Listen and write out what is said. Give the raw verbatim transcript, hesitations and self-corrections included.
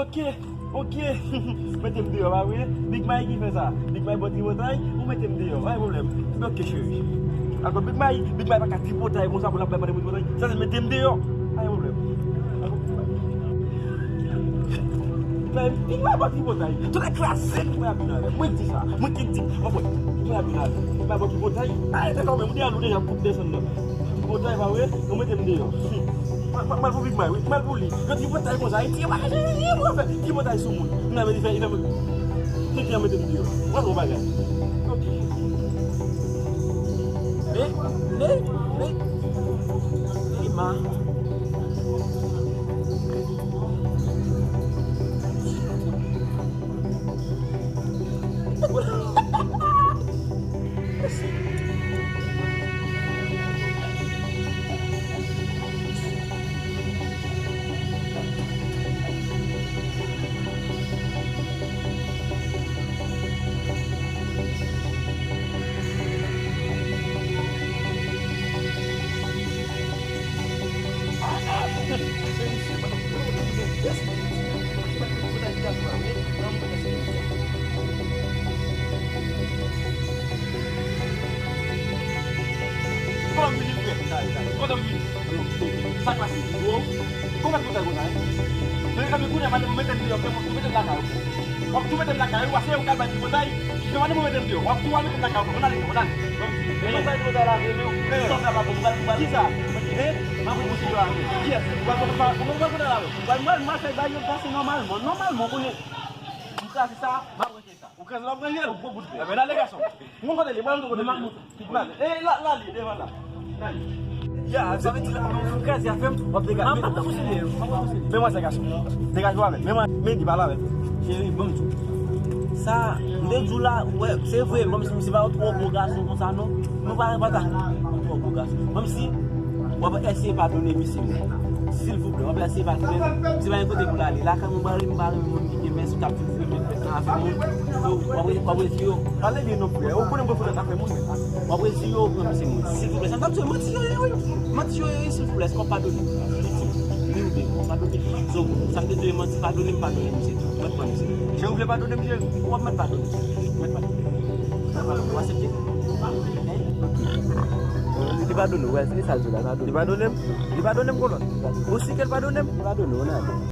Ok, ok. Mete m deyò, pa vre? Big Mike ki fè sa. Big Mike bò tripotay, ou mete m deyò. Pa gen pwoblèm. Ok, cheri. Ankò Big Mike, Big Mike pa ka tripotay konsa pou l ap bay madanm tripotay. Sa se mete m deyò. Pa gen pwoblèm. Big Mike bò tripotay. Tout lè kraze, Big Mike ap vin avè m. Mwen ki di sa. Mwen ki di. Mwen, Big Mike ap vin avè m. Big Mike bò tripotay. Ay, dakò, men m di a nou deja pou desann nan. Tripotay pa vre, nou mete m deyò. Mal, mal, mal pou Big Mike, wi. Mal pou li. Yo tripotay konsa, e tiye bagay, e, e, e, tripotay sou moun. Nan men li fè, li fè, tenten mete m deyò. Wè yon bagay. Ok. Men, men, men, men, ma. Sa k pase? Kòman pou fè konsa, hein? Men kanpe kounye a, madanm mwen mete m deyò, frè mwen, tou mete m lakay ou. W ap tou mete m lakay ou, ase ou k al bay tripotay. Yo, madanm mwen mete m deyò, w ap tou al mete m lakay ou, frè mwen. Ann ale, ann ale. Men mwen bay tripotay la, vre, men ou, men sa w fè pa bon, m pral, m pral. Kisa? Hein? M ap reponn si yo avè. Kiyès? Ou pral, ou pral, ou pral kote la, men. Mwen, mwen, mwen fè bay yo pase nòmalman. Nòmalman, ou konnen. M kraze sa, m ap ranje sa. Ou kraze l, w ap ranje l? Ou gwo bout bèt. Enben, ale, gason. Mwen kote li, mwen kote li. Mwen monte. Mwen ale. E, la, la, li, devan la. La li. Ya, sa vle di, ou kraze afè m, w ap degaje. Mwen pa konsidere, mwen pa konsidere. Men mwen, se gason. Degaje w avè l. Men mwen, men li pale avè l. Cheri, bon, m di w. Sa, m te di w la, wè, se vre, bon, si misye pa yon twò bon gason konsa, non. Nou pa, pa ta. Yon twò bon gason. Bon, si w ap eseye padone misye, silvouplè, w ap eseye padone. Se pa yon kote pou l ale. Lakay mwen, m pa renmen, m pa renmen moun ki gen mès, k ap vin fè fèt nan afè moun. So, w ap, w ap retire yo. Pale byen non, frè. Ou konnen mwen fè afè moun. W ap retire yo, pran misye moun. Silvouplè, sa m t ap di w, manti yo ye, wi. Manti yo ye, silvouplè, èske w ap padone? Li di, wi ou de, w ap padone. So, sa m te di w, manti, padone m, padone misye tou. Mèt pran misye. Cheri, ou vle padone m, cheri? W ap mèt padone. Mèt padone. W aksepte? Li padone w, wè, se sa l di la, padone. Li padone m? Li padone m, kolòn. Ou si ke l padone m? Li padone w, nan.